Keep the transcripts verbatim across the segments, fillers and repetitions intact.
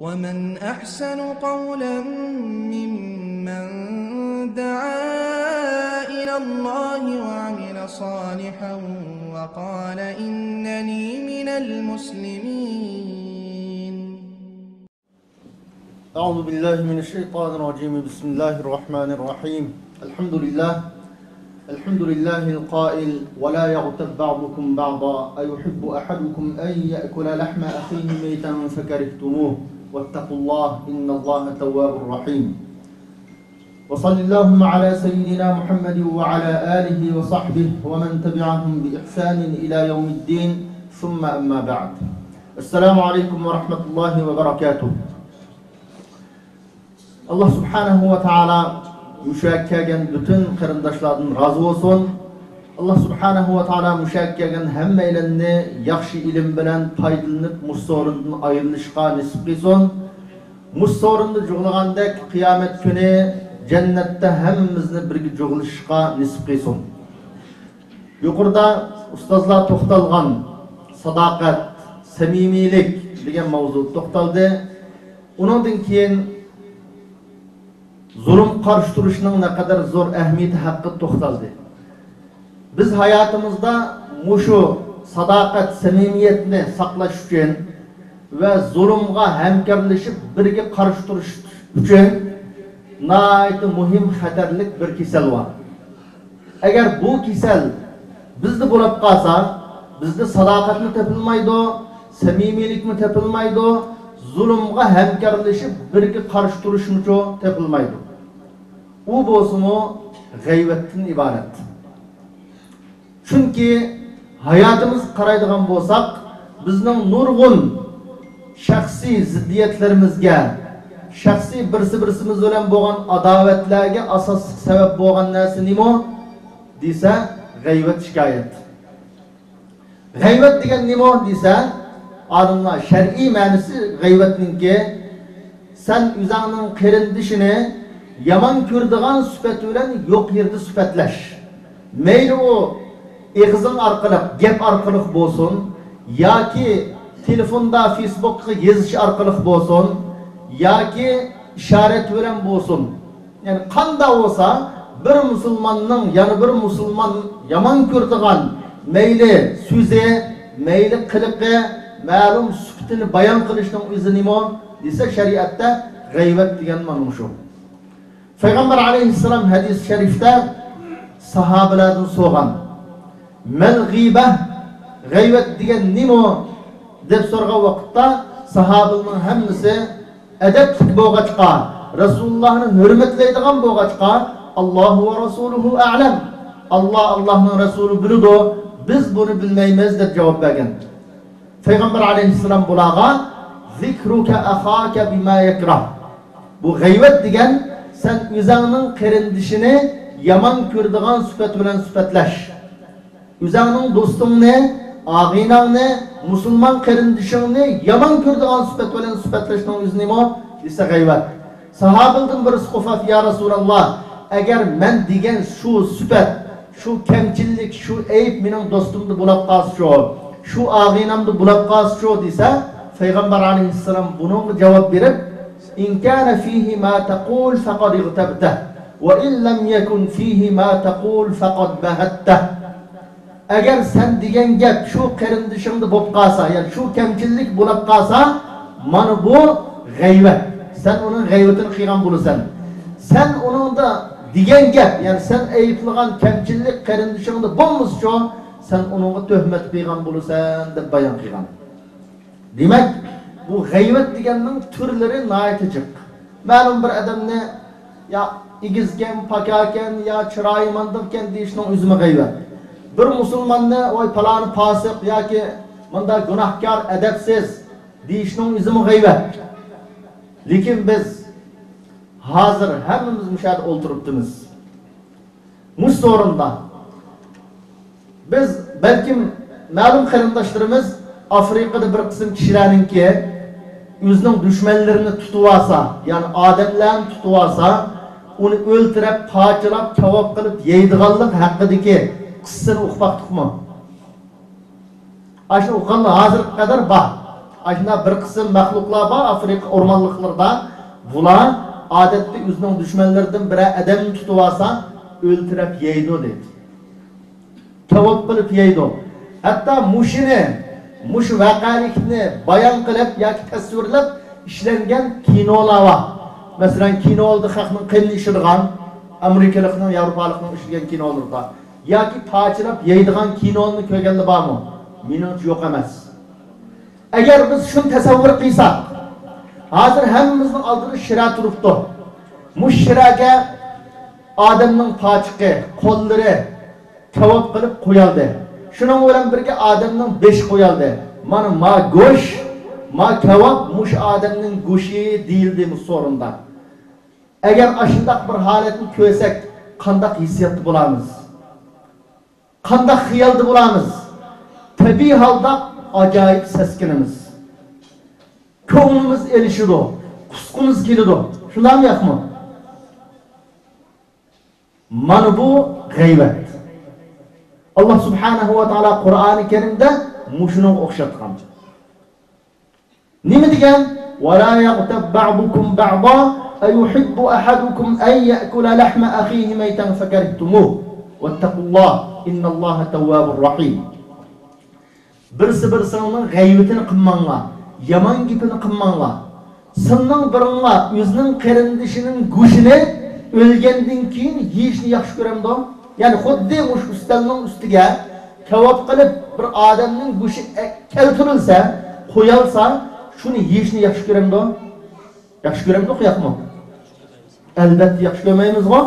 ومن أحسن قولا ممن دعا إلى الله وعمل صالحا وقال إنني من المسلمين. أعوذ بالله من الشيطان الرجيم. بسم الله الرحمن الرحيم. الحمد لله. الحمد لله القائل: "ولا يغتب بعضكم بعضا أيحب أحدكم أن يأكل لحم أخيه ميتا فكرهتموه واتقوا الله إن الله تواب رحيم." وصل اللهم على سيدنا محمد وعلى آله وصحبه ومن تبعهم بإحسان إلى يوم الدين، ثم أما بعد. السلام عليكم ورحمة الله وبركاته. ئاللا سۇبھانەھۇ ۋە تائالا مۇشۇ يەرگە كەلگەن پۈتۈن قېرىنداشلاردىن رازى بولسۇن. ئاللا سۇبھانەھۇ ۋە تائالا مۇشۇ يەرگە كەلگەن ھەممەيلەننى ياخشى ئىلىم بىلەن پايدىلىنىپ، مۇشۇ سورۇندىن ئايرىلىشقا نېسىپ قىلسۇن. مۇشۇ سورۇندا جۇغلىغاندەك قىيامەت كۈنى جەننەتتە ھەممىمىزنى بىرگە جۇغلىشىشقا نېسىپ قىلسۇن. يۇقىرىدا ئۇستازلار توختالغان ساداقەت، سەمىمىيلىك دېگەن ماۋزۇدا توختالدى. ئۇنىڭدىن كېيىن زۇلۇم قارشى تۇرۇشنىڭ نەقەدەر زور ئەھمىيىتى ھەققىدە توختالدى. بىز ھاياتىمىزدا مۇشۇ ساداقەت، سەمىمىيەتنى ساقلاش ئۈچۈن ۋە زۇلۇمغا ھەمكارلىشىپ بىرگە قارشى تۇرۇش ئۈچۈن ناھايىتى مۇھىم، خەتەرلىك بىر كېسەل بار. ئەگەر بۇ كېسەل بىزدە بولۇپ قالسا، بىزدە ساداقەتمۇ تېپىلمايدۇ، سەمىمىيلىكمۇ تېپىلمايدۇ، زۇلۇمغا ھەمكارلىشىپ بىرگە قارشى تۇرۇشمۇچۇ تېپىلمايدۇ. ئۇ بولسىمۇ غەيۋەتتىن ئىبارەت. چۈنكى ھاياتىمىزغا قارايدىغان بولساق، بىزنىڭ نۇرغۇن شەخسىي زىددىيەتلىرىمىزگە، شەخسىي بىرسى-بىرسىمىز بىلەن بولغان ئاداۋەتلەرگە ئاساسلىق سەۋەب بولغان نەرسە نېمە دېسە، غەيۋەت، شىكايەت. غەيۋەت دېگەن نېمە دېسە، ئالىملار، شەرئىي مەنىسى غەيۋەتنىڭكى، سەن ئۆزۈڭنىڭ قېرىندىشىنى يامان كۆرىدىغان سۈپەت بىلەن يوق يېرىدە سۈپەتلەش. مەيلى ئۇ ئېغىزىڭ ئارقىلىق، گەپ ئارقىلىق بولسۇن، ياكى تېلېفوندا، فېيسبۇكقا يېزىش ئارقىلىق بولسۇن، ياكى ئىشارەت بىلەن بولسۇن. يەنى قانداق بولسا، بىر مۇسۇلماننىڭ يەنە بىر مۇسۇلمان يامان كۆرىدىغان مەيلى سۆزى، مەيلى قىلىقى، مەلۇم سۈپىتىنى بايان قىلىشنىڭ ئۆزى نېمە دېسە، شەرىئەتتە غەيۋەت دېگەن مانا مۇشۇ. پەيغەمبەر ئەلەيھىسسالام ھەدىسى شەرىپتە ساھابىلەردىن سورىغان، «مەل غىبە؟» غەيۋەت دېگەن نېمە؟ دەپ سورىغان ۋاقىتتا، ساھابىلەرنىڭ ھەممىسى ئەدەپلىك بولغاچقا، رەسۇلۇللاھنى ھۆرمەتلەيدىغان بولغاچقا، «ئاللاھۇ ۋە رەسۇلۇھۇ ئەئلەم»، «ئاللا، ئاللانىڭ رەسۇلى بىلىدۇ، بىز بۇنى بىلمەيمىز» دەپ جاۋاب بەرگەن. پەيغەمبەر ئەلەيھىسسالام بۇلارغا، «زىكرۇكە ئەخاكە بىما يەكراھ». بۇ غەيۋەت دېگەن، سەن ئۆزۈڭنىڭ قېرىندىشىنى يامان كۆرىدىغان سۈپەت بىلەن سۈپەتلەش. ئۆزۈڭنىڭ دوستۇڭنى، ئاغىنەڭنى، مۇسۇلمان قېرىندىشىڭنى يامان كۆرىدىغان سۈپەت بىلەن سۈپەتلەشنىڭ ئۆزى نېمە دېسە، غەيۋەت. ساھابىلەردىن بىرسى قوپاپ، «يا رەسۇلاللا، ئەگەر مەن دېگەن شۇ سۈپەت، شۇ كەمچىلىك، شۇ ئەيىب مېنىڭ دوستۇمدا بولۇپ قالسىچۇ، شۇ ئاغىنەمدە بولۇپ قالسىچۇ؟» دېسە، پەيغەمبەر ئەلەيھىسسالام بۇنىڭغا جاۋاب بېرىپ، «ئىن كانە فىھى ما تەقۇل فەقەد ئىغتەبتەھ، ۋە ئىن لەم يەكۇن فىھى ما تەقۇل فەقەد بەھەتتەھ.» ئەگەر سەن دېگەن گەپ شۇ قېرىندىشىڭدا بولۇپ قالسا، يەنى شۇ كەمچىلىك بولۇپ قالسا، مانا بۇ غەيۋەت. سەن ئۇنىڭ غەيۋىتىنى قىلغان بولىسەن. سەن ئۇنىڭدا دېگەن گەپ، يەنى سەن ئەيىبلىگەن كەمچىلىك قېرىندىشىڭدا بولمىسىچۇ، سەن ئۇنىڭغا تۆھمەت قىلغان بولىسەن، دەپ بايان قىلغان. دېمەك، بۇ غەيۋەت دېگەننىڭ تۈرلىرى ناھايىتى جىق. مەلۇم بىر ئادەمنى، يا ئېگىزكەن، پاكاركەن، يا چىرايى مانداقكەن دېيىشنىڭ ئۆزىمۇ غەيۋەت. بىر مۇسۇلماننى، ۋاي، پالانى پاسىق ياكى مۇنداق گۇناھكار، ئەدەپسىز دېيىشنىڭ ئۆزىمۇ غەيۋەت. لېكىن بىز ھازىر ھەممىمىز مۇشۇ يەردە ئولتۇرۇپتىمىز. مۇشۇ سورۇندا بىز بەلكىم مەلۇم قېرىنداشلىرىمىز ئافرىقىدا بىر قىسىم كىشىلەرنىڭكى ئۆزىنىڭ دۈشمەنلىرىنى تۇتۇۋالسا، يەنى ئادەملەرنى تۇتۇۋالسا، ئۇنى ئۆلتۈرۈپ، پارچىلاپ، كاۋاپ قىلىپ يەيدىغانلىق ھەققىدىكى قىسسىنى ئۇقۇپ باقتۇقمۇ؟ ئاشۇنى ئۇققانلار ھازىرغا قەدەر بار. ئاشۇنداق بىر قىسىم مەخلۇقلار بار ئافرىقا ئورمانلىقلىرىدا، بۇلار ئادەتتە ئۆزىنىڭ دۈشمەنلىرىدىن بىرەر ئادەمنى تۇتۇۋالسا، ئۆلتۈرۈپ يەيدۇ دەيدۇ. كاۋاپ قىلىپ يەيدۇ. ھەتتا مۇشۇنى، مۇشۇ ۋەقەلىكنى بايان قىلىپ ياكى تەسۋىرلەپ ئىشلەنگەن كىنولار بار. مەسىلەن، كىنودا خەقنىڭ قېنىنى ئىچىدىغان، ئامېرىكىلىقنىڭ، ياۋروپالىقنىڭ ئىشلىگەن كىنولىرىدا ياكى پارچىلاپ يەيدىغان كىنونى كۆرگەنلەر بارمۇ؟ مېنىڭچە يوق ئەمەس. ئەگەر بىز شۇنى تەسەۋۋۇر قىلساق، ھازىر ھەممىمىزنىڭ ئالدىدا شىرە تۇرۇپتۇ. مۇشۇ شىرەگە ئادەمنىڭ پاچىقى، قوللىرى كاۋاپ قىلىپ قويالدى. شۇنىڭ بىلەن بىرگە ئادەمنىڭ بېشى قويالدى. مانا ما گۆش، ما كاۋاپ مۇشۇ ئادەمنىڭ گۆشى دېيىلدى مۇشۇ سورۇندا. ئەگەر ئاشۇنداق بىر ھالەتنى كۆرسەك، قانداق ھېسسىياتتا بولامىز؟ قانداق خىيالدا بولامىز؟ تەبىئىي ھالدا ئاجايىپ سەسكىنىمىز. كۆڭلىمىز ئېلىشىدۇ، قۇسقۇمىز كېلىدۇ. شۇنداقمۇ ياقمۇ؟ مانا بۇ غەيۋەت. ئاللا سۇبھانەھۇ ۋە تائالا قۇرئانى كەرىمدە مۇشۇنىڭغا ئوخشاتقان. نېمە دېگەن؟ «ولا يغتب بعضكم بعضا أيحب أحدكم أن يأكل لحم أخيه ميتا فكرهتموه واتقوا الله إن الله تواب رحيم.» بىرسى بىرسىنىڭ غەيۋىتىنى قىلماڭلار، يامان گېپىنى قىلماڭلار. سىلىنىڭ بىرىڭلار ئۆزىنىڭ قېرىندىشىنىڭ گۆشىنى ئۆلگەندىن كېيىن يېيىشنى ياخشى كۆرەمدۇ؟ يەنى خۇددى مۇشۇ ئۈستەلنىڭ ئۈستىگە كاۋاپ قىلىپ بىر ئادەمنىڭ گۆشى ئە-، كەلتۈرۈلسە، قويالسا، شۇنى يېيىشنى ياخشى كۆرەمدۇ؟ ياخشى كۆرەمدۇ، ياقمۇ؟ ئەلۋەتتە ياخشى كۆرمەيمىزغۇ،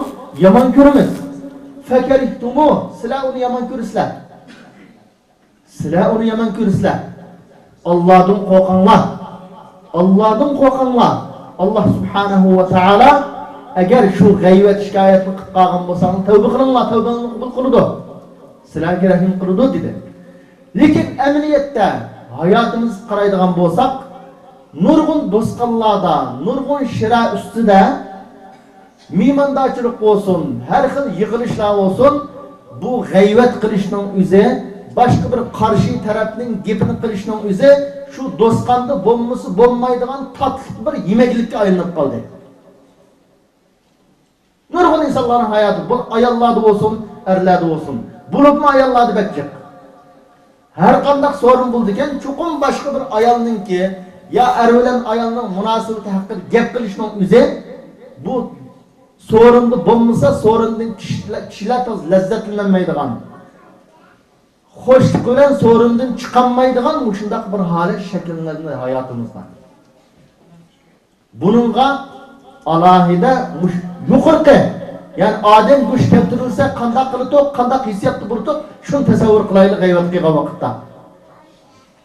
يامان كۆرىمىز. فەكەرىھتۇمۇ، سىلەر ئۇنى يامان كۆرىسىلەر. سىلەر ئۇنى يامان كۆرىسىلەر. ئاللادىن قورقۇڭلار. ئاللادىن قورقۇڭلار. ئاللا سۇبھانەھۇ ۋە تائالا، ئەگەر شۇ غەيۋەت شىكايەتنى قىلىپ قالغان بولساڭلار، تەۋبە قىلىڭلار، تەۋبىڭلارنى قوبۇل قىلىدۇ. سىلەرگە رەھىم قىلىدۇ، دېدى. لېكىن ئەمەلىيەتتە ھاياتىمىزغا قارايدىغان بولساق، نۇرغۇن بوستانلاردا، نۇرغۇن شىرە ئۈستىدە مېھماندارچىلىق بولسۇن، ھەر خىل يىغىلىشلار بولسۇن، بۇ غەيۋەت قىلىشنىڭ ئۆزى، باشقا بىر قارشى تەرەپنىڭ گېپىنى قىلىشنىڭ ئۆزى شۇ دوستخانىدا بولمىسا بولمايدىغان تاتلىق بىر يېمەكلىككە ئايلىنىپ قالدى. نۇرغۇن ئىنسانلارنىڭ ھاياتى، بۇ ئاياللاردا بولسۇن، ئەرلەردە بولسۇن، بولۇپمۇ ئاياللاردا بەك جىق. ھەر قانداق سورۇن بولىدىكەن، چوقۇم باشقا بىر ئايالنىڭكى يا ئەر بىلەن ئايالنىڭ مۇناسىۋىتى ھەققىدە گەپ قىلىشنىڭ ئۆزى بۇ سورۇندا بولمىسا، سورۇندىن كىشىلەر، كىشىلەر تازا لەززەتلىنەلمەيدىغان، خۇشلۇقى بىلەن سورۇندىن چىقالمايدىغان مۇشۇنداق بىر ھالەت شەكىللىنىدۇ ھاياتىمىزدا. بۇنىڭغا ئالاھىدە مۇش-، يۇقىرىقى، يەنى ئادەم گۆش كەلتۈرۈلسە قانداق قىلىدۇق، قانداق ھېسسىياتتا بولىدۇق، شۇنى تەسەۋۋۇر قىلايلى غەيۋەت قىلغان ۋاقىتتا.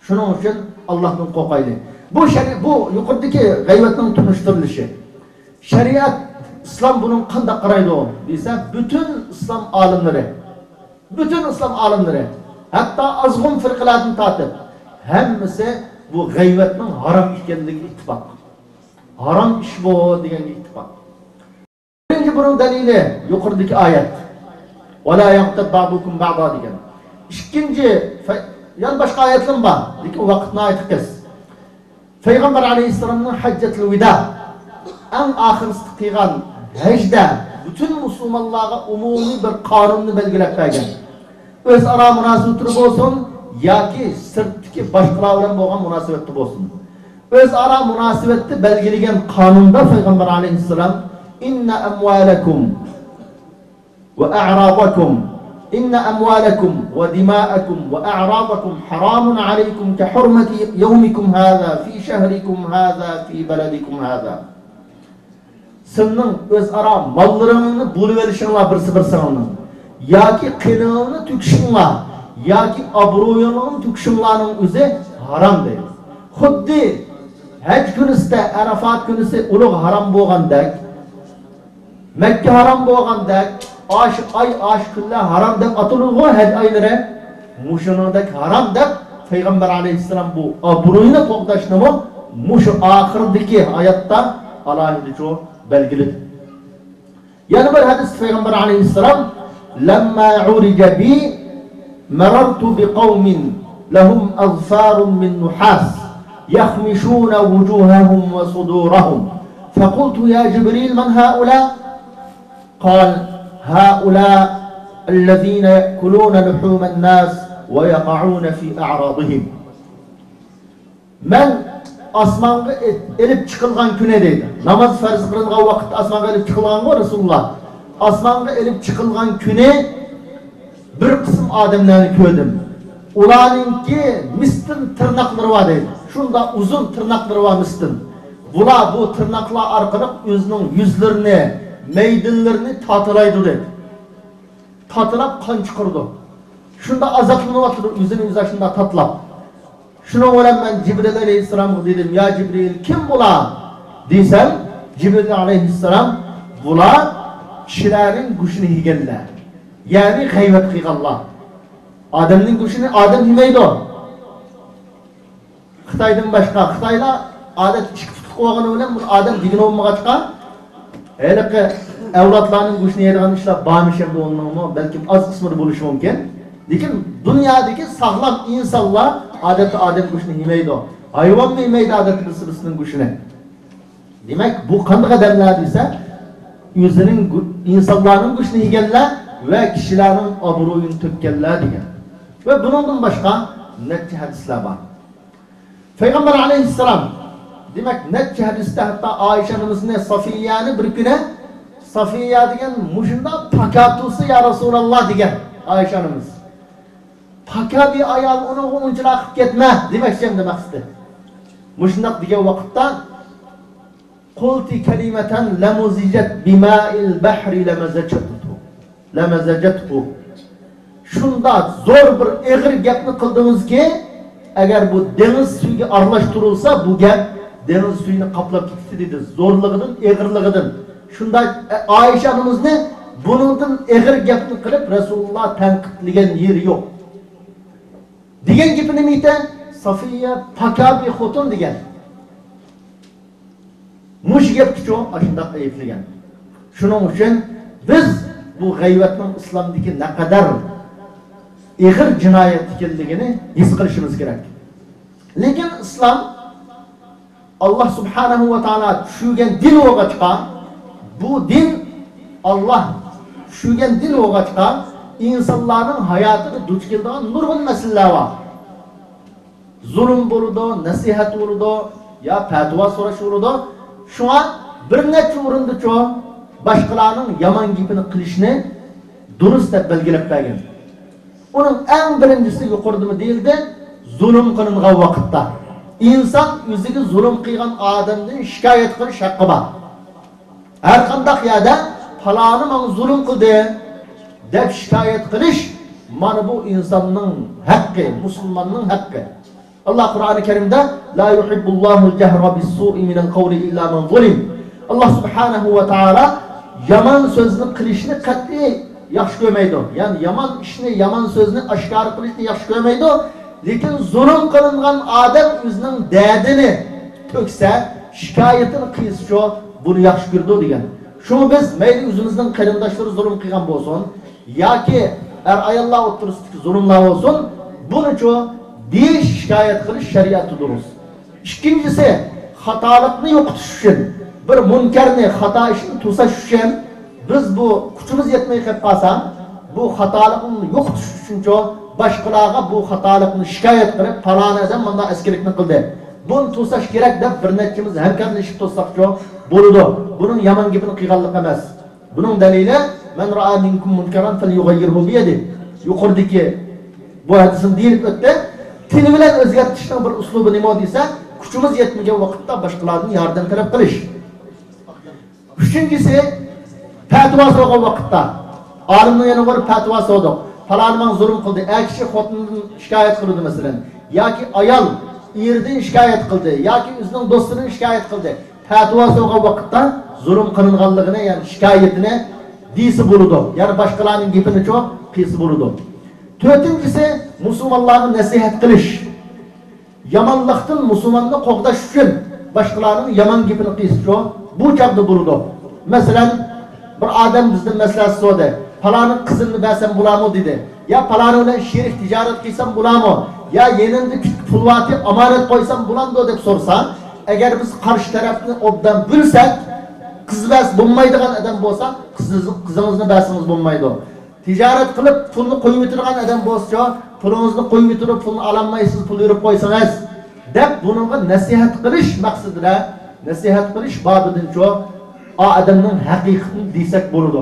شۇنىڭ ئۈچۈن ئاللاھتىن قورقايلى. بۇ شەرى-، بۇ يۇقىرىدىكى غەيۋەتنىڭ تونۇشتۇرۇلۇشى. شەرىئەت، ئىسلام بۇنىڭغا قانداق قارايدۇ دېسە، پۈتۈن ئىسلام ئالىملىرى، پۈتۈن ئىسلام ئالىملىرى، ھەتتا ئازغۇن فىرقىلەردىن تارتىپ، ھەممىسى بۇ غەيۋەتنىڭ ھارام ئىكەنلىكىگە ئىتتىپاق. ھارام ئىش بۇ دېگەنگە ئىتتىپاق. بىرىنچى، بۇنىڭ دەلىلى يۇقىرىدىكى ئايەت. «ولا يغتب بعضكم بعضا» دېگەن. ئىككىنچى، فە-، يەنە باشقا ئايەتلەرمۇ بار، لېكىن ۋاقىت ناھايىتى قىس. پەيغەمبەر ئەلەيھىسسالامنىڭ ھەججەتۇل ۋىدا، ئەڭ ئاخىرسىدا قىلغان ھەجدە پۈتۈن مۇسۇلمانلارغا ئومۇمىي بىر قانۇننى بەلگىلەپ بەرگەن. ئۆزئارا مۇناسىۋەتتە بولسۇن ياكى سىرتتىكى باشقىلار بىلەن بولغان مۇناسىۋەتتە بولسۇن. ئۆزئارا مۇناسىۋەتتە بەلگىلىگەن قانۇندا پەيغەمبەر ئەلەيھىسسالام، «إن أموالكم وأعراضكم، إن أموالكم ودماءكم وأعراضكم حرام عليكم كحرمة يومكم هذا في شهركم هذا في بلدكم هذا.» سىلىنىڭ ئۆزئارا ماللىرىڭلارنى بۆلۈۋېلىشىڭلار بىرسى بىرسىڭلارنىڭ، ياكى قېنىڭلارنى تۆكۈشۈڭلار، ياكى ئابرۇيۇڭلارنى تۆكۈشۈڭلارنىڭ ئۆزى ھارام دەيدۇ. خۇددى ھەج كۈنىسىدە، ئەرەفات كۈنىسى ئۇلۇغ ھارام بولغاندەك، مەككە ھارام بولغاندەك، ئاشۇ ئاي، ئاشۇ كۈنلەر ھارام دەپ ئاتىلىدىغۇ ھەج ئايلىرى. مۇشۇنىڭدەك ھارام دەپ پەيغەمبەر ئەلەيھىسسالام بۇ ئابرۇينى قوغداشنىمۇ مۇشۇ ئاخىرىدىكى ئايەتتە ئالاھىدىچۇ بەلگىلىدى. يەنە بىر ھەدىستە پەيغەمبەر ئەلەيھىسسالام، «لما عرج بي مررت بقوم لهم أظفار من نحاس يخمشون وجوههم وصدورهم. فقلت: يا جبريل، من هؤلاء؟ قال: هؤلاء الذين يأكلون لحوم الناس ويقعون في أعراضهم. مەن ئاسمانغا ئېلىپ چىقىلغان كۈنى دەيدۇ. ناماز پەرز قىلىنغان ۋاقىتتا ئاسمانغا ئېلىپ چىقىلغانغۇ رەسۇلۇللا. ئاسمانغا ئېلىپ چىقىلغان كۈنى بىر قىسىم ئادەملەرنى كۆردۈم. ئۇلارنىڭكى مىستىن تىرناقلىرى بار دەيدۇ. شۇنداق ئۇزۇن تىرناقلىرى بار مىستىن. بۇلار بۇ تىرناقلار ئارقىلىق ئۆزىنىڭ يۈزلىرىنى، مەيدىنلىرىنى تاتىلايدۇ دەيدۇ. تاتىلاپ قان چىقىرىدۇ. شۇنداق ئازابلىنىۋاتىدۇ، ئۆزىنى ئۆزى شۇنداق تاتىلاپ. شۇنىڭ بىلەن مەن جىبرىل ئەلەيھىسسالامغا دېدىم: يا جىبرىل، كىم بۇلار؟ دېسەم، جىبرىل ئەلەيھىسسالام: بۇلار كىشىلەرنىڭ گۆشىنى يېگەنلەر، يەنى غەيۋەت قىلغانلار. ئادەمنىڭ گۆشىنى ئادەم يېمەيدۇ. خىتايدىن باشقا، خىتايلار ئادەتتە ئىككى پۇتلۇق بولغىنى بىلەن بۇ ئادەم دېگىنى بولمىغاچقا، ھېلىقى ئەۋلادلارنىڭ گۆشىنى يەيدىغان ئىشلار بارمىش ئەمدى ئۇنىڭمۇ، بەلكىم ئاز قىسمىدا بولۇشى مۇمكىن. لېكىن دۇنيادىكى ساغلام ئىنسانلار ئادەتتە ئادەم گۆشىنى يېمەيدۇ. ھايۋانمۇ يېمەيدۇ ئادەتتە بىرسى بىرسىنىڭ گۆشىنى. دېمەك، بۇ قانداق ئادەملەر دېسە، ئۆزىنىڭ گۆ-، ئىنسانلارنىڭ گۆشىنى يېگەنلەر ۋە كىشىلەرنىڭ ئابرۇيىنى تۆككەنلەر دېگەن. ۋە بۇنىڭدىن باشقا نەچچە ھەدىسلەر بار. پەيغەمبەر ئەلەيھىسسالام، دېمەك، نەچچە ھەدىستە ھەتتا ئائىشە ئانىمىزنى، سافىيەنى بىر كۈنى، سافىيە دېگەن مۇشۇنداق پاكاتۇسى يا رەسۇلاللا دېگەن ئائىشە ئانىمىز. پاكابى ئايال، ئۇنىڭغا ئۇنچىلاپ كەتمە دېمەكچى ئەمدى مەقسىتى. مۇشۇنداق دېگەن ۋاقىتتا، قلت كلمة لمزجت بماء البحر لمزجته، لمزجته. شۇنداق زور بىر ئېغىر گەپنى قىلدىڭىزكى، ئەگەر بۇ دېڭىز سۈيىگە ئارىلاشتۇرۇلسا، بۇ گەپ دېڭىز سۈيىنى قاپلاپ كېتىدۇ دېدى، زورلۇقىدىن، ئېغىرلىقىدىن. شۇنداق، ئە، ئائىشە ئانىمىزنى بۇنىڭدىن ئېغىر گەپنى قىلىپ، رەسۇلۇللا تەنقىدلىگەن يېرى يوق. دېگەن گېپى نېمە ئىكەن؟ سافىيە پاكابى خوتۇن دېگەن. مۇشۇ گەپكىچۇ ئاشۇنداق ئەيىبلىگەن. شۇنىڭ ئۈچۈن بىز بۇ غەيۋەتنىڭ ئىسلامدىكى نەقەدەر ئېغىر جىنايەت ئىكەنلىكىنى ھېس قىلىشىمىز كېرەك. لېكىن ئىسلام، ئاللا سۇبھانەھۇ ۋە تائالا چۈشۈرگەن دىن بولغاچقا، بۇ دىن، ئاللا چۈشۈرگەن دىن بولغاچقا، ئىنسانلارنىڭ ھاياتىدا دۇچ كېلىدىغان نۇرغۇن مەسىلىلەر بار. زۇلۇم بولىدۇ، نەسىھەت بولىدۇ، يا پەتىۋا سوراش بولىدۇ. شۇڭا بىر نەچچە ئورۇندىچۇ باشقىلارنىڭ يامان گېپىنى قىلىشنى دۇرۇس دەپ بەلگىلەپ بەرگەن. ئۇنىڭ ئەڭ بىرىنچىسى يۇقىرىدىمۇ دېيىلدى، زۇلۇم قىلىنغان ۋاقىتتا ئىنسان ئۆزىگە زۇلۇم قىلغان ئادەمدىن شىكايەت قىلىش ھەققى بار. ھەر قانداق يەردە پالانى ماڭا زۇلۇم قىلدى دەپ شىكايەت قىلىش، مانا بۇ ئىنساننىڭ ھەققى، مۇسۇلماننىڭ ھەققى. ئاللا قۇرئانى كەرىمدە، لا يحب الله الجهر بالسوء من القول إلا من ظلم. ئاللا سۇبھانەھۇ ۋە تائالا يامان سۆزنى قىلىشنى قەتئىي ياخشى كۆرمەيدۇ. يەنى يامان ئىشنى، يامان سۆزنى ئاشكارا قىلىشنى ياخشى كۆرمەيدۇ. لېكىن زۇلۇم قىلىنغان ئادەم ئۆزىنىڭ دەردىنى تۆكسە، شىكايىتىنى قىلسىچۇ، بۇنى ياخشى كۆرىدۇ دېگەن. شۇڭا بىز مەيلى ئۆزىمىزنىڭ قېرىنداشلىرى زۇلۇم قىلغان بولسۇن، ياكى ئەر-ئاياللار ئوتتۇرىسىدىكى زۇلۇملار بولسۇن، بۇنىچۇ دېيىش، شىكايەت قىلىش شەرىئەتتە دۇرۇس. ئىككىنچىسى، خاتالىقنى يوقىتىش ئۈچۈن، بىر مۇنكەرنى، خاتا ئىشنى توساش ئۈچۈن بىز بۇ كۈچىمىز يەتمەي قېلىپ قالسا، بۇ خاتالىقنى يوقىتىش ئۈچۈنچۇ باشقىلارغا بۇ خاتالىقنى شىكايەت قىلىپ، پالان ئادەم مۇنداق ئەسكىلىكنى قىلدى، بۇنى توساش كېرەك دەپ بىر نەچچىمىز ھەمكارلىشىپ توسساقچۇ بولىدۇ. بۇنىڭ يامان گېپىنى قىلغانلىق ئەمەس. بۇنىڭ دەلىلى، من رأى منكم منكرا فليغيره بيده. يۇقىرىدىكى بۇ ھەدىسىم دېيىلىپ ئۆتتى. تىل بىلەن ئۆزگەرتىشنىڭ بىر ئۇسلۇبى نېمە دېسە، كۈچىمىز يەتمىگەن ۋاقىتتا باشقىلاردىن ياردەم تەلەپ قىلىش. ئۈچىنچىسى، پەتىۋا سورىغان ۋاقىتتا، ئالىمنىڭ يېنىغا بېرىپ پەتىۋا سورىدۇق. پالانى ماڭا زۇلۇم قىلدى. ئەر كىشى خوتۇنىدىن شىكايەت قىلىدۇ، مەسىلەن. ياكى ئايال ئېرىدىن شىكايەت قىلدى. ياكى ئۆزىنىڭ دوستىدىن شىكايەت قىلدى. پەتىۋا سورىغان ۋاقىتتا زۇلۇم قىلىنغانلىقىنى، يەنى شىكايىتىنى دېسە بولىدۇ. يەنى باشقىلارنىڭ گېپىنىچۇ قىلسا بولىدۇ. تۆتىنچىسى، مۇسۇلمانلارغا نەسىھەت قىلىش. يامانلىقتىن مۇسۇلماننى قوغداش ئۈچۈن باشقىلارنىڭ يامان گېپىنى قىلسىچۇ، بۇ چاغدا بولىدۇ. مەسىلەن، بىر ئادەم بىزدىن مەسلىھەت سورىدى. پالانىڭ قىزىنى بەرسەم بولامۇ دېدى. يا پالانى بىلەن شېرىك تىجارەت قىلسام بولامۇ؟ يا يېنىمدا پىت پۇل باركى ئامانەت قويسام بولامدۇ دەپ سورىسا، ئەگەر بىز قارشى تەرەپنى ئوبدان بىلسەك، قىز بەرسە بولمايدىغان ئادەم بولسا، قىزىڭىز-، قىزىڭىزنى بەرسىڭىز بولمايدۇ. تىجارەت قىلىپ پۇلنى قويۇۋېتىدىغان ئادەم بولسىچۇ، پۇلىڭىزنى قويۇۋېتىپ، پۇلنى ئالالمايسىز، پۇل بېرىپ قويسىڭىز، دەپ بۇنىڭغا نەسىھەت قىلىش مەقسىتىدە، نەسىھەت قىلىش بابىدىنچۇ، ئا ئادەمنىڭ ھەقىقىتىنى دېسەك بولىدۇ.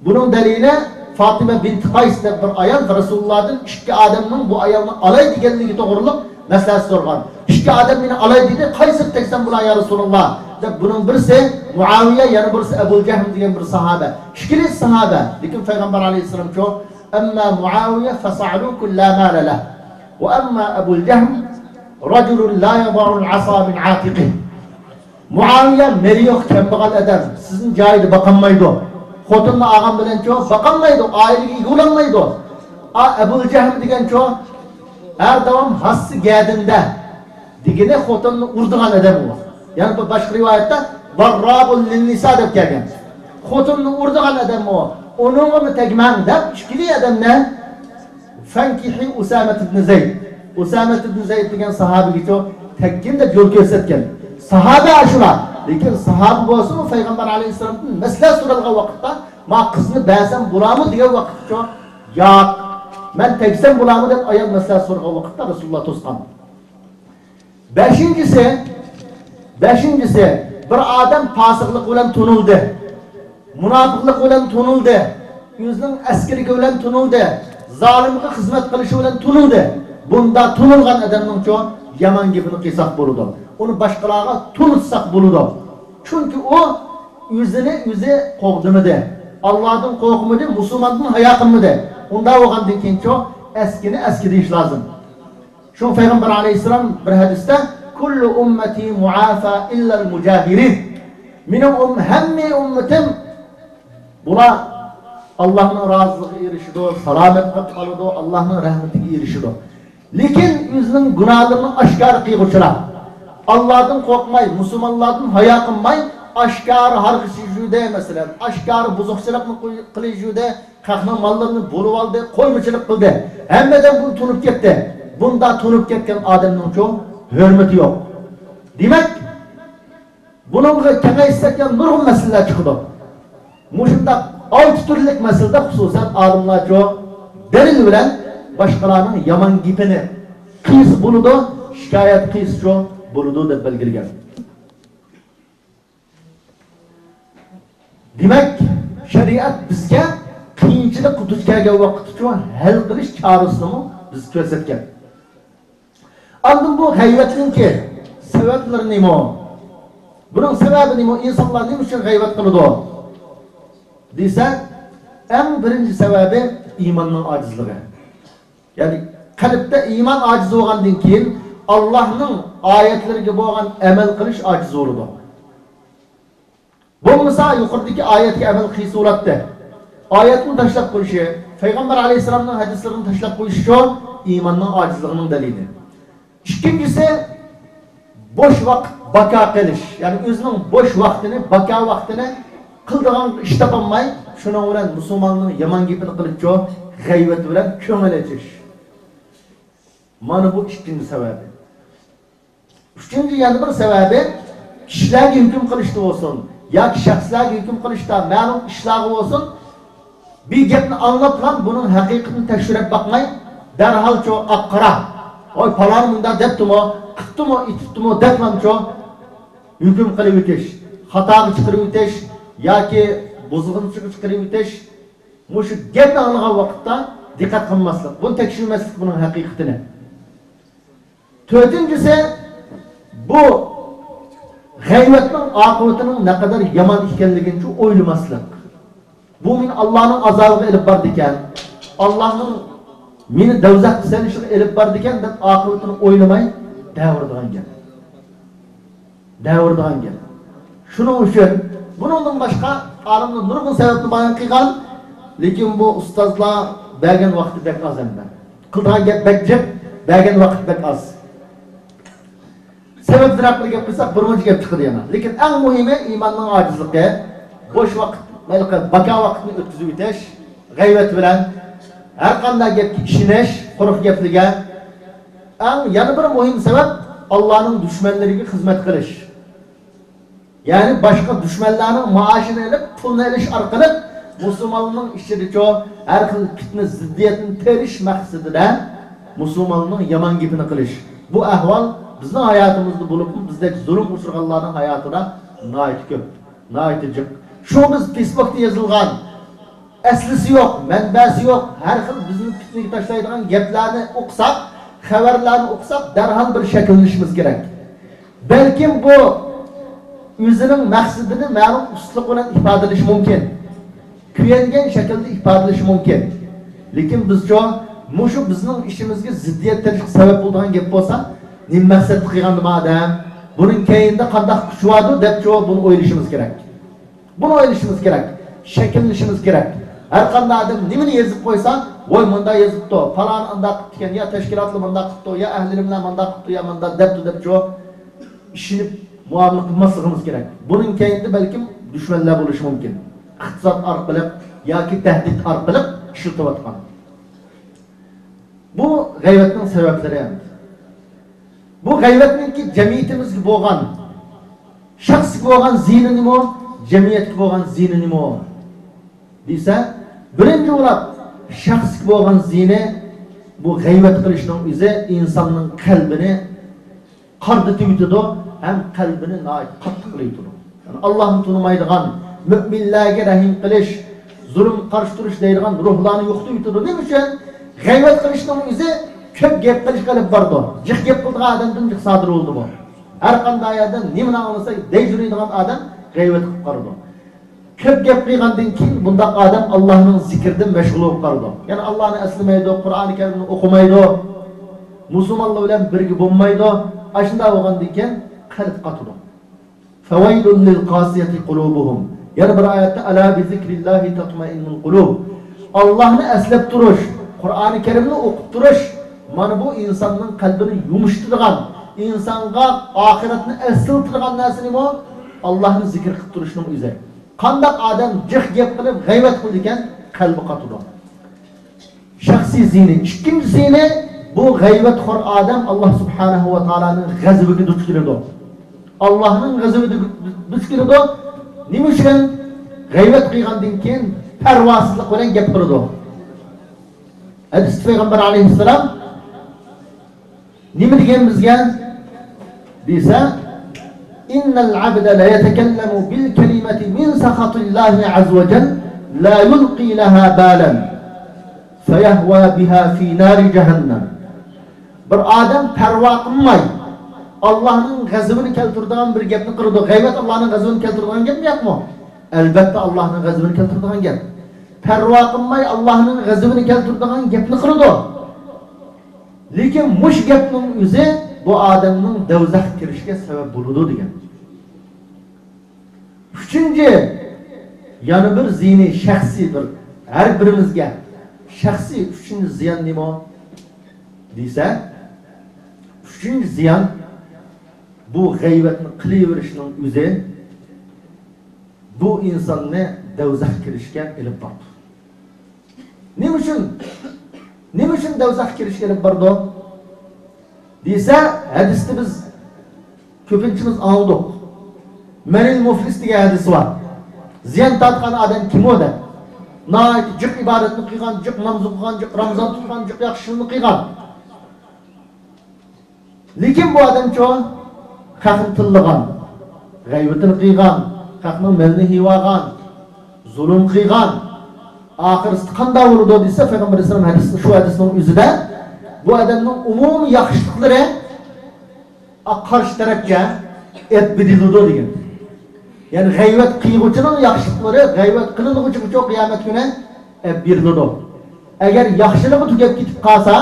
بۇنىڭ دەلىلى، فاتىمە بىنت قايس دەپ بىر ئايال رەسۇلۇللادىن ئىككى ئادەمنىڭ بۇ ئايالنى ئالاي دېگەنلىكى توغرىلىق مەسلىھەت سورىغان. ئىككى ئادەم مېنى ئالاي دېدى، قايسىنى تەگسەم بولا يا رەسۇلۇللا؟ دەپ بۇنىڭ بىرسى مۇئاۋىيە، يەنە بىرسى ئەبۇل جەھم دېگەن بىر ساھابە. ئىككىلىسى ساھابە، لېكىن پەيغەمبەر ئەلەيھىسسالامچۇ، ئەمما مۇئاۋىيە فەسەئلۇكۇن لا مالە لەھ، ۋە ئەمما ئەبۇل جەھم رەجۇلۇن لا يەزەئۇل ئەسا مىن ئاتىقىھ. مۇئاۋىيە مېلى يوق كەمبەغەل ئادەم، سىزنى جايىدا باقالمايدۇ. خوتۇننى ئالغان بىلەنچۇ باقالمايدۇ، ئائىلىگە ئىگە بولالمايدۇ. ئا، ئەبۇل جەھل دېگەنچۇ، ھەر داۋام ھاسسى گەدىندە دېگىنى خوتۇننى ئۇرىدىغان ئادەم ئۇ. يەنە بىر باشقا رىۋايەتتە ۋەررابۇن لىننىسا دەپ كەلگەن. خوتۇننى ئۇرىدىغان ئادەم ئۇ. ئۇنىڭغىمۇ تەگمەڭ دەپ ئىككىلى ئادەمنى فەنكىھى ئۇسامەت ئىبنى زەيد. ئۇسامەت ئىبنى زەيد دېگەن ساھابىگىچۇ تەگكىن دەپ يول كۆرسەتكەن. ساھابە ئاشۇلار. لېكىن ساھابە بولسىمۇ پەيغەمبەر ئەلەيھىسسالامدىن مەسلىھەت سورالغان ۋاقىتتا، ما قىزنى بەرسەم بولامۇ دېگەن ۋاقىتتىچۇ، ياق، مەن تەگسەم بولامۇ دەپ ئايال مەسلىھەت سورىغان ۋاقىتتا رەسۇلۇللا توسقان. بەشىنچىسى، بەشىنچىسى، بىر ئادەم پاسىقلىق بىلەن تونۇلدى، مۇناپىقلىق بىلەن تونۇلدى، ئۆزىنىڭ ئەسكىلىكى بىلەن تونۇلدى، زالىمغا خىزمەت قىلىشى بىلەن تونۇلدى. بۇنداق تونۇلغان ئادەمنىڭچۇ يامان گېپىنى قىلساق بولىدۇ. ئۇنى باشقىلارغا تونۇتساق بولىدۇ. چۈنكى ئۇ ئۆزىنى ئۆزى قوغدىمىدى، ئاللادىن قورقمىدى، مۇسۇلماندىن ھايا قىلمىدى. ئۇنداق بولغاندىن كېيىنچۇ ئەسكىنى ئەسكى دېيىش لازىم. شۇڭا پەيغەمبەر ئەلەيھىسسالام بىر ھەدىستە، كل أمتي معافى إلا المجاهرين. مېنىڭ ئۈم-، ھەممە ئۈممىتىم بۇلار ئاللاھنىڭ رازىلىقىغا ئېرىشىدۇ، سالامەت بولۇپ قالىدۇ، ئاللاھنىڭ رەھمىتىگە ئېرىشىدۇ. لېكىن ئۆزىنىڭ گۇناھلىرىنى ئاشكارا قىلغۇچىلار، ئاللادىن قورقماي، مۇسۇلمانلاردىن ھايا قىلماي، ئاشكارا ھارغا چىشىدى، مەسىلەن، ئاشكارا بۇزۇقچىلىقنى قىلىشىدى، خەقنىڭ ماللىرىنى بۇلىۋالدى، قويمىچىلىق قىلدى. ھەممە ئادەم بۇنى تونۇپ كەتتى. بۇنداق تونۇپ كەتكەن ئادەمنىڭچۇ ھۆرمىتى يوق. دېمەك، بۇنىڭغا كېڭەيتسەك يەنە نۇرغۇن مەسىلىلەر چىقىدۇ. مۇشۇنداق ئالتە تۈرلۈك مەسىلىدە خۇسۇسەن ئالىملارچۇ دەلىل بىلەن باشقىلارنىڭ يامان گېپىنى قىلسا بولىدۇ، شىكايەت قىلسىچۇ بولىدۇ دەپ بەلگىلىگەن. دېمەك، شەرىئەت بىزگە قىيىنچىلىققا دۇچ كەلگەن ۋاقىتتىچۇ ھەل قىلىش چارىسىنىمۇ بىز كۆرسەتكەن. ئاندىن بۇ غەيۋەتنىڭكى سەۋەبلىرى نېمە؟ بۇنىڭ سەۋەبى نېمە؟ ئىنسانلار نېمە ئۈچۈن غەيۋەت قىلىدۇ دېسە، ئەڭ بىرىنچى سەۋەبى ئىماننىڭ ئاجىزلىقى. يەنى قەلبتە ئىمان ئاجىز بولغاندىن كېيىن، ئاللاھنىڭ ئايەتلىرىگە بولغان ئەمەل قىلىش ئاجىز بولىدۇ. بولمىسا يۇقىرىدىكى ئايەتكە ئەمەل قىلسا بولاتتى. ئايەتنى تاشلاپ قويۇشى، پەيغەمبەر ئەلەيھىسسالامنىڭ ھەدىسلىرىنى تاشلاپ قويۇشىچۇ ئىماننىڭ ئاجىزلىقىنىڭ دەلىلى. ئىككىنچىسى، بوش ۋاقىت باكا قىلىش، يەنى ئۆزىنىڭ بوش ۋاقتىنى، باكا ۋاقتىنى قىلىدىغان ئىش تاپالماي، شۇنىڭ بىلەن مۇسۇلماننىڭ يامان گېپىنى قىلىپچۇ غەيۋەت بىلەن كۆڭۈل ئېچىش. مانا بۇ ئىككىنچى سەۋەبى. ئۈچىنچى يەنە بىر سەۋەبى، كىشىلەرگە ھۆكۈم قىلىشتا بولسۇن ياكى شەخسلەرگە ھۆكۈم قىلىشتا، مەلۇم ئىشلارغا بولسۇن، بىر گەپنى ئاڭلاپلا بۇنىڭ ھەقىقىتىنى تەكشۈرۈپ باقماي، دەرھالچۇ ئاق-قارا، ۋاي پالانى مۇنداق دەپتىمۇ، قىپتىمۇ، ئېتىپتىمۇ دەپلامچۇ ھۆكۈم قىلىۋېتىش، خاتاغا چىقىرىۋېتىش ياكى بۇزغۇنچىغا چىقىرىۋېتىش، مۇشۇ گەپنى ئاڭلىغان ۋاقىتتا دىققەت قىلماسلىق، بۇنى تەكشۈرمەسلىك بۇنىڭ ھەقىقىتىنى. تۆتىنچىسى، بۇ غەيۋەتنىڭ ئاقىۋىتىنىڭ نەقەدەر يامان ئىكەنلىكىنى ئويلىماسلىق. بۇ مېنى ئاللانىڭ ئازابىغا ئېلىپ بارىدىكەن، ئاللانىڭ مېنى دوزاخقا سېلىشىغا ئېلىپ بارىدىكەن دەپ ئاقىۋىتىنى ئويلىماي دەۋرىدىغان گەپ. دەۋرىدىغان گەپ. شۇنىڭ ئۈچۈن بۇنىڭدىن باشقا ئالىملار نۇرغۇن سەۋەبنى بايان قىلغان، لېكىن بۇ ئۇستازلار بەرگەن ۋاقتى بەك ئاز ئەمدى. قىلىدىغان گەپ بەك جىق، بەرگەن ۋاقىت بەك ئاز. سەۋەبلىرى ھەققىدە گەپ قىلساق، بىر مۇنچە گەپ چىقىدۇ يەنە. لېكىن ئەڭ مۇھىمى ئىماننىڭ ئاجىزلىقى، بوش ۋاقىت، ھېلىقى باكا ۋاقىتنى ئۆتكۈزۈۋېتىش، غەيۋەت بىلەن، ھەر قانداق گەپكە ئىشىنىش، قۇرۇق گەپلىگە، ئەڭ يەنە بىر مۇھىم سەۋەب، ئاللانىڭ دۈشمەنلىرىگە خىزمەت قىلىش. يەنى باشقا دۈشمەنلەرنىڭ مائاشىنى ئېلىپ، پۇلنى ئېلىش ئارقىلىق مۇسۇلمانلارنىڭ ئىچىدىچۇ ھەر خىل پىتنە، زىددىيەتنى تېرىش مەقسىتىدە مۇسۇلمانلارنىڭ يامان گېپىنى قىلىش. بۇ ئەھۋال بىزنىڭ ھاياتىمىزدا بولۇپمۇ، بىزدەك زۇلۇم ئۇچرىغانلارنىڭ ھاياتىدا ناھايىتى كۆپ، ناھايىتى جىق. شۇ بىز فېيسبۇكتا يېزىلغان ئەسلىسى يوق، مەنبەسى يوق، ھەر خىل بىزنى پىتنىگە تاشلايدىغان گەپلەرنى ئوقۇساق، خەۋەرلەرنى ئوقۇساق، دەرھال بىر شەكىللىنىشىمىز كېرەك. بەلكىم بۇ ئۆزىنىڭ مەقسىتىنى مەلۇم ئۇستىلىق بىلەن ئىپادىلىشى مۇمكىن. كۆيەنگەن شەكىلدە ئىپادىلىشى مۇمكىن. لېكىن بىزچۇ، مۇشۇ بىزنىڭ ئىشىمىزگە زىددىيەت تېرىشقا سەۋەب بولىدىغان گەپ بولسا، نېمە مەقسەتتە قىلغاندىم ئادەم؟ بۇنىڭ كەينىدە قانداق كۈچ باردۇ دەپچۇ، بۇنى ئويلىشىمىز كېرەك. بۇنى ئويلىشىمىز كېرەك، شەكىللىنىشىمىز كېرەك. ھەر قانداق ئادەم نېمىنى يېزىپ قويسا، ۋاي مۇنداق يېزىپتۇ، پالانى ئانداق قىپتىكەن، يا تەشكىلاتلار مۇنداق قىپتۇ، يا ئەھلى ئىلىملەر مۇنداق قىپتۇ، يا مۇنداق دەپتۇ دەپچۇ، ئىشىنىپ مۇئامىلە قىلماسلىقىمىز كېرەك. بۇنىڭ كەينىدە بەلكىم دۈشمەنلەر بولۇشى مۇمكىن. ئىقتىساد ئارقىلىق ياكى تەھدىت ئارقىلىق ئىشلىتىۋاتقان. بۇ غەيۋەتنىڭ سەۋەبلىرى ئەمدى. بۇ غەيۋەتنىڭكى جەمئىيىتىمىزگە بولغان، شەخسكە بولغان زىيىنى نېمە، جەمئىيەتكە بولغان زىيىنى نېمە دېسە، بىرىنچى بولۇپ شەخسكە بولغان زىيىنى، بۇ غەيۋەت قىلىشنىڭ ئۆزى ئىنساننىڭ قەلبىنى قارىدىتىۋېتىدۇ ھەم قەلبىنى ناھايىتى قاتتىق قىلىۋېتىدۇ. يەنى ئاللاھنى تونۇمايدىغان، مۆمىنلەرگە رەھىم قىلىش، زۇلۇمغا قارشى تۇرۇش دەيدىغان روھلارنى يوقىتىۋېتىدۇ. نېمە ئۈچۈن؟ غەيۋەت قىلىشنىڭ ئۆزى كۆپ گەپ قىلىشقا ئېلىپ بارىدۇ. جىق گەپ قىلىدىغان ئادەمدىن جىق سادىر بولىدۇ بۇ. ھەر قانداق يەردە نېمىنى ئاڭلىسا دەي يۈرىدىغان ئادەم غەيۋەت قىلىپ قالىدۇ. كۆپ گەپ قىلغاندىن كېيىن بۇنداق ئادەم ئاللاھنىڭ زىكرىدىن مەشغۇل بولۇپ قالىدۇ. يەنى ئاللاھنى ئەسلىمەيدۇ، قۇرئانى كەرىمنى ئوقۇمايدۇ، مۇسۇلمانلار بىلەن بىرگە بولمايدۇ. ئاشۇنداق بولغاندىن كېيىن قەلب قاتىدۇ. فَوَيْلٌ لِلْقَاسِيَةِ قُلُوبُهُمْ. يەنە بىر ئايەتتە، أَلَا بِذِكْرِ اللَّهِ تَطْمَئِنُّ الْقُلُوبُ. ئاللاھنى ئەسلەپ تۇرۇش، قۇرئانى كەرىمنى ئوقۇپ تۇرۇش، مانا بۇ ئىنساننىڭ قەلبىنى يۇمشىتىدىغان، ئىنسانغا ئاخىرەتنى ئەسلىتىدىغان نەرسە نېمە؟ ئاللاھنى زىكىر قىلىپ تۇرۇشنىڭ ئۆزى. قانداق ئادەم جىق گەپ قىلىپ غەيۋەت قىلىدىكەن، قەلبى قاتىدۇ. شەخسىي زىيىنى. ئىككىنچى زىيىنى، بۇ غەيۋەتخور ئادەم ئاللاھ سۇبھانەھۇ ۋە تائالانىڭ غەزىپىگە دۇچ كېلىدۇ. ئاللاھنىڭ غەزىپىگە دۇچ كېلىدۇ. نېمە ئۈچۈن؟ غەيۋەت قىلغاندىن كېيىن پەرۋاسىزلىق بىلەن گەپ قىلىدۇ. ھەدىستە پەيغەمبەر ئەلەيھىسسالام نېمە دېگەن بىزگە دېسە، إِنَّ الْعَبْدَ لَيَتَكَلَّمُ بِالْكَلِمَةِ مِنْ سَخَطِ اللَّهِ عَزَّ وَجَلَّ لَا يُلْقِي لَهَا بَالًا فَيَهْوِي بِهَا فِي نَارِ جَهَنَّمَ. بىر ئادەم پەرۋا قىلماي، ئاللاھنىڭ غەزىپىنى كەلتۈرىدىغان بىر گەپنى قىلىدۇ. غەيۋەت ئاللاھنىڭ غەزىپىنى كەلتۈرىدىغان گەپمۇ يوقمۇ؟ ئەلبەتتە، ئاللاھنىڭ غەزىپىنى كەلتۈرىدىغان گەپ. پەرۋا قىلماي، ئاللاھنىڭ غەزىپىنى كەلتۈرىدىغان گەپنى قىلىدۇ. لېكىن مۇشۇ گەپنىڭ ئۆزى بۇ ئادەمنىڭ دوزاخقا كىرىشىگە سەۋەب بولىدۇ دېگەن. ئۈچىنچى، يەنە بىر زىيىنى شەخسىي بىر، ھەر بىرىمىزگە شەخسىي ئۈچىنچى زىيان نېمە دېسە، ئۈچىنچى زىيان، بۇ غەيۋەتنى قىلىۋېرىشنىڭ ئۆزى بۇ ئىنساننى دوزاخقا كىرىشكە ئېلىپ بارىدۇ. نېمە ئۈچۈن؟ نېمە ئۈچۈن دوزاخقا كىرىشكە ئېلىپ بارىدۇ دېسە، ھەدىستە بىز كۆپىنچىمىز ئاڭلىدۇق. مەنىل مۇفلىس دېگەن ھەدىس بار. زىيان تارتقان ئادەم كىم ئۇ دەپ. ناھايىتى جىق ئىبادەتنى قىلغان، جىق نامىزى قىلغان، جىق رامىزان تۇتقان، جىق ياخشى ئىشلىرىنى قىلغان. لېكىن بۇ ئادەمچۇ، خەقنى تىللىغان، غەيۋىتىنى قىلغان، خەقنىڭ مېلىنى يېۋالغان، زۇلۇم قىلغان. ئاخىرسىدا قانداق بولىدۇ دېسە، پەيغەمبەر ئەلەيھىسسالام ھەدىسى، شۇ ھەدىسنىڭ ئۆزىدە بۇ ئادەمنىڭ ئومۇمىي ياخشىلىقلىرى قارشى تەرەپكە ئەپ بېرىلىدۇ دېگەن. يەنى غەيۋەت قىلغۇچىنىڭ ياخشىلىقلىرى غەيۋەت قىلىنغۇچىغىچۇ قىيامەت كۈنى ئەپ بېرىلىدۇ. ئەگەر ياخشىلىقى تۈگەپ كېتىپ قالسا،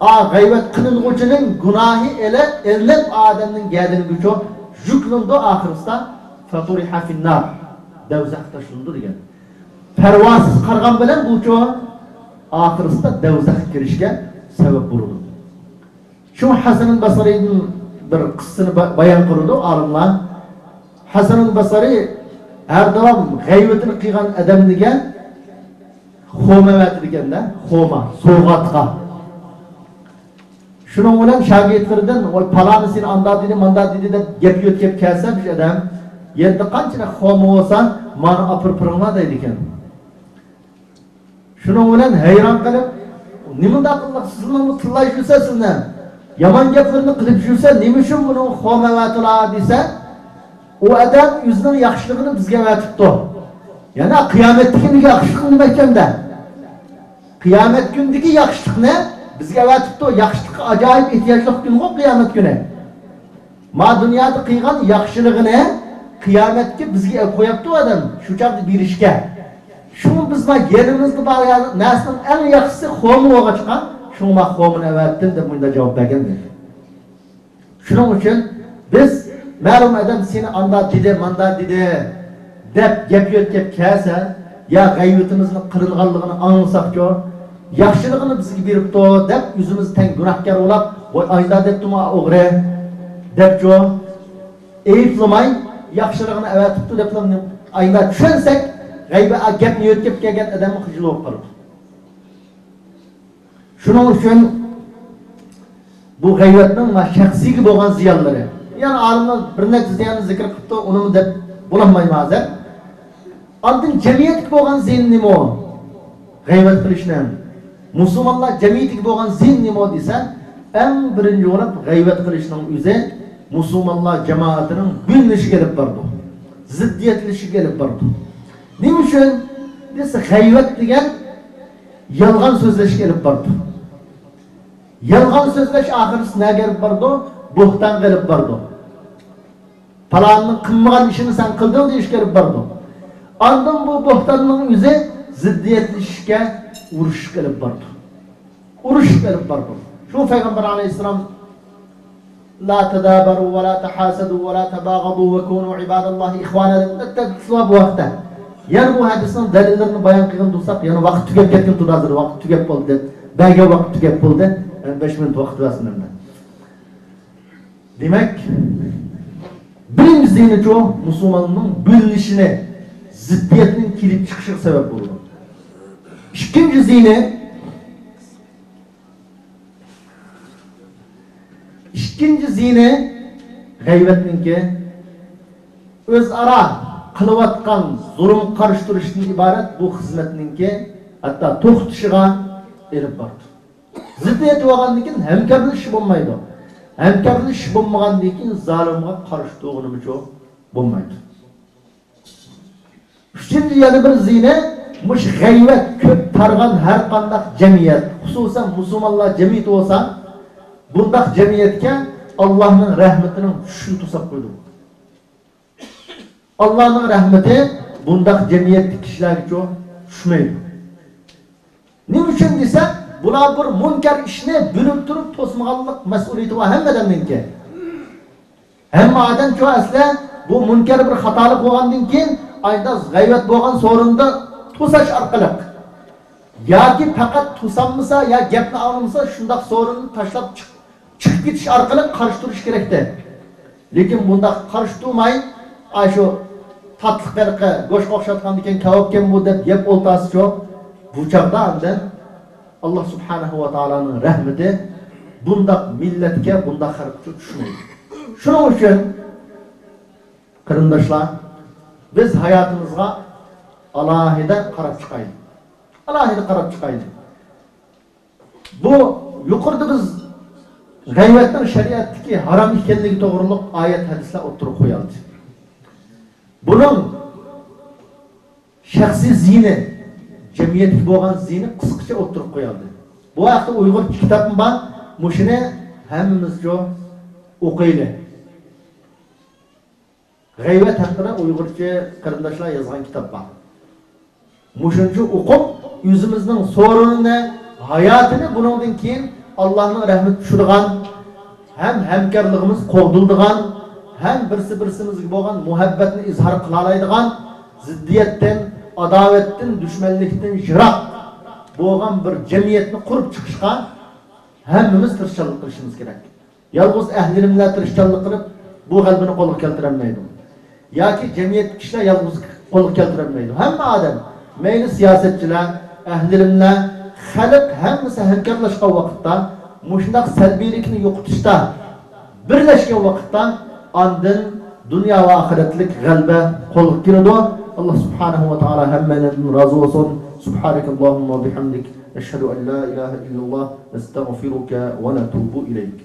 ئا، غەيۋەت قىلىنغۇچىنىڭ گۇناھى ئېلىپ، ئېلىنىپ ئادەمنىڭ گەدىنىگىچۇ يۈكلىنىدۇ، ئاخىرسىدا فَطُرِحَ فِي النَّارِ، دوزاخقا تاشلىنىدۇ دېگەن. پەرۋاسىز قارىغان بىلەن بۇچۇ ئاخىرسىدا دوزاخقا كىرىشكە سەۋەب بولىدۇ. شۇ ھەسەن بەسرىدىن بىر قىسسىنى با-، بايان قىلىدۇ ئالىملار. ھەسەن بەسرى ھەر داۋام غەيۋىتىنى قىلغان ئادەمگە خورما ئەۋەتىدىكەن-دە، خورما، سوۋغاتقا. شۇنىڭ بىلەن شاگىرتلىرىدىن، ۋاي، پالانى سېنى ئاندا دېدى، ماندا دېدى دەپ گەپ يۆتكەپ كەلسە، بىر ئادەم، يەنە قانچىلىك خوما بولسا، مانا ئاپىرىپ بېرىڭلار دەيدىكەن. شۇنىڭ بىلەن ھەيران قېلىپ، نېمانداق قىلدۇق، سىزنىڭمۇ تىللاپ يۈرسە سىزنى، يامان گەپلىرىنى قىلىپ يۈرسە، نېمە ئۈچۈن بۇنىڭغا خوما ئەۋەتىلا دېسە، ئۇ ئادەم ئۆزىنىڭ ياخشىلىقىنى بىزگە ئەۋەتىپتۇ. يەنى قىيامەتتىكى ياخشىلىقنى دېمەكتە. قىيامەت كۈنىدىكى ياخشىلىقنى بىزگە ئەۋەتىپتۇ. ياخشىلىققا ئاجايىپ ئېھتىياجلىق كۈنغۇ قىيامەت كۈنى. ما دۇنيادا قىلغان ياخشىلىقىنى قىيامەتكە بىزگە ئەپ قويۇپتۇ ئادەم، شۇ چاغدا بېرىشكە. شۇڭا بىز ما يېنىمىزدا بار نەرسىنىڭ ئەڭ ياخشىسى خوما بولغاچقا، شۇڭا ما خومىنى ئەۋەتتىم دەپ مۇنداق جاۋاب بەرگەن دېدى. شۇنىڭ ئۈچۈن بىز مەلۇم ئادەم سېنى ئاندا دېدى، ماندا دېدى دەپ گەپ يۆتكەپ كەلسە، يا غەيۋىتىمىزنىڭ قىلىنغانلىقىنى ئاڭلىساقچۇ، ياخشىلىقىنى بىزگە بېرىپتۇ دەپ ئۆزىمىز تەڭ گۇناھكار بولاپ، ۋاي ئايدا دەپتىمۇ ئوغرى دەپچۇ، ئەيىبلىمەي، ياخشىلىقىنى ئەۋەتىپتۇ دەپلا ئايدا چۈشەنسەك، غەيۋەت گەپنى يۆتكەپ كەلگەن ئادەممۇ خىجىل بولۇپ قالىدۇ. شۇنىڭ ئۈچۈن بۇ غەيۋەتنىڭ ما شەخسىيگە بولغان زىيانلىرى. يەنى ئالىملار بىر نەچچە زىياننى زىكىر قىپتۇ، ئۇنىمۇ دەپ بولالمايمەن ھازىر. ئاندىن جەمئىيەتكە بولغان زىيىنى نېمە؟ غەيۋەت قىلىشنىڭ. مۇسۇلمانلار جەمئىيىتىگە بولغان زىيىنى نېمە دېسە، ئەڭ بىرىنچى بولۇپ غەيۋەت قىلىشنىڭ ئۆزى مۇسۇلمانلار جامائىتىنىڭ بۆلۈنۈشىگە ئېلىپ بارىدۇ. زىددىيەتلىشىشىگە ئېلىپ بارىدۇ. نېمە ئۈچۈن دېسە، غەيۋەت دېگەن يالغان سۆزلەشكە ئېلىپ بارىدۇ. يالغان سۆزلەش ئاخىرسى نەگە ئېلىپ بارىدۇ؟ بوھتانغا ئېلىپ بارىدۇ. پالاننىڭ قىلمىغان ئىشىنى سەن قىلدىڭ دېيىشكە ئېلىپ بارىدۇ. ئاندىن بۇ بوھتاننىڭ ئۆزى زىددىيەتلىشىشكە، ئۇرۇشۇشقا ئېلىپ بارىدۇ. ئۇرۇشۇشقا ئېلىپ بارىدۇ. شۇ پەيغەمبەر ئەلەيھىسسالام، لا تدابروا ولا تحاسدوا ولا تباغضوا وكونوا عباد الله إخوانا دەپ نەتتە بۇ ھەقتە. يەنە بۇ ھەدىسنىڭ دەلىللىرىنى بايان قىلغىلى تۇرساق، يەنە ۋاقىت تۈگەپ كەتكىلى تۇرىدۇ، ھازىر ۋاقىت تۈگەپ بولدى دەپ، بەرگەن ۋاقىت تۈگەپ بولدى. يەنە بەش مىنۇت ۋاقىت بەرسۇن مەندە. دېمەك، بىرىنچى زىيىنىچۇ، مۇسۇلماننىڭ بۆلۈنۈشىنى، زىددىيەتنىڭ كېلىپ چىقىشىغا سەۋەب بولىدۇ. ئىككىنچى زىيىنى، ئىككىنچى زىيىنى غەيۋەتنىڭكى، ئۆزئارا قىلىۋاتقان زۇلۇم قارشى تۇرۇشتىن ئىبارەت بۇ خىزمەتنىڭكى ھەتتا توختىشىغا ئېلىپ بارىدۇ. زىددىيەت بولغاندىن كېيىن ھەمكارلىشىش بولمايدۇ. ھەمكارلىشىش بولمىغاندىن كېيىن زالىمغا قارشى تۇرغىنىمىچۇ بولمايدۇ. ئۈچىنچى يەنە بىر زىيىنى، مۇشۇ غەيۋەت كۆپ تارىغان ھەر قانداق جەمئىيەت، خۇسۇسەن مۇسۇلمانلار جەمئىيىتى بولسا، بۇنداق جەمئىيەتكە ئاللانىڭ رەھمىتىنىڭ چۈشۈشىنى توساپ قويىدۇ. ئاللانىڭ رەھمىتى بۇنداق جەمئىيەتتىكى كىشىلەرگىچۇ چۈشمەيدۇ. نېمە ئۈچۈن دېسە، بۇلار بىر مۇنكەر ئىشنى بىلىپ تۇرۇپ توسمىغانلىق مەسئۇلىيىتى بار ھەممە ئادەمنىڭكى. ھەممە ئادەمچۇ ئەسلى بۇ مۇنكەر بىر خاتالىق بولغاندىن كېيىن، ئايدا غەيۋەت بولغان سورۇندا توساش ئارقىلىق ياكى پەقەت توسالمىسا يا گەپنى ئاڭلىمىسا، شۇنداق سورۇننى تاشلاپ چىق-، چىقىپ كېتىش ئارقىلىق قارشى تۇرۇش كېرەكتى. لېكىن بۇنداق قارشى تۇرماي، ئاشۇ تاتلىق ھېلىقى گۆشكە ئوخشاتقاندىكىن كاۋاپكەن بۇ دەپ يەپ ئولتۇرسىچۇ، بۇ چاغدا ئاندىن ئاللا سۇبھانەھۇ ۋە تائالانىڭ رەھمىتى بۇنداق مىللەتكە، بۇنداق خەلققە چۈشمەيدۇ. شۇنىڭ ئۈچۈن قېرىنداشلار، بىز ھاياتىمىزغا ئالاھىدە قاراپ چىقايلى. ئالاھىدە قاراپ چىقايلى. بۇ يۇقىرىدا بىز غەيۋەتنىڭ شەرىئەتتىكى ھارام ئىكەنلىكى توغرۇلۇق ئايەت، ھەدىسلەر ئوتتۇرىغا قويالدى. بۇنىڭ شەخسىي زىيىنى، جەمئىيەتكە بولغان زىيىنى قىسقىچە ئوتتۇرىغا قويالدى. بۇ ھەقتە ئۇيغۇرچە كىتابمۇ بار، مۇشۇنى ھەممىمىزچۇ ئوقۇيلى. غەيۋەت ھەققىدە ئۇيغۇرچە قېرىنداشلار يازغان كىتاب بار. مۇشۇنچە ئوقۇپ، ئۆزىمىزنىڭ سورۇنىنى، ھاياتىنى بۇنىڭدىن كېيىن ئاللانىڭ رەھمىتى چۈشىدىغان، ھەم ھەمكارلىقىمىز قوغدىلىدىغان، ھەم بىرسى بىرسىمىزگە بولغان مۇھەببەتنى ئىزھار قىلالايدىغان، زىددىيەتتىن، ئاداۋەتتىن، دۈشمەنلىكتىن يىراق بولغان بىر جەمئىيەتنى قۇرۇپ چىقىشقا ھەممىمىز تىرىشچانلىق قىلىشىمىز كېرەك. يالغۇز ئەھلىلىملەر تىرىشچانلىق قىلىپ، بۇ غەلىبىنى قولغا كەلتۈرەلمەيدۇ. ياكى جەمئىيەتتىكى كىشىلەر يالغۇز قولغا كەلتۈرەلمەيدۇ. ھەممە ئادەم، مەيلى سىياسەتچىلەر، ئەھلىلىملەر، خەلق ھەممىسى ھەمكارلاشقان ۋاقىتتا مۇشۇنداق سەلبىيلىكنى يوقىتىشتا بىرلەشكەن ۋاقىتتا، ئاندىن دۇنيا ۋە ئاخىرەتلىك غەلىبە قولغا كېلىدۇ. ئاللا سۇبھانەھۇ ۋە تائالا ھەممەيلەندىن رازى بولسۇن. سۇبھانەكەللاھۇممە ۋە بىھەمدىك، نەشھەدۇ ئەن لا ئىلاھە ئىللەللاھ، نەستەغفىرۇكە ۋە نەتۇبۇ ئىلەيك.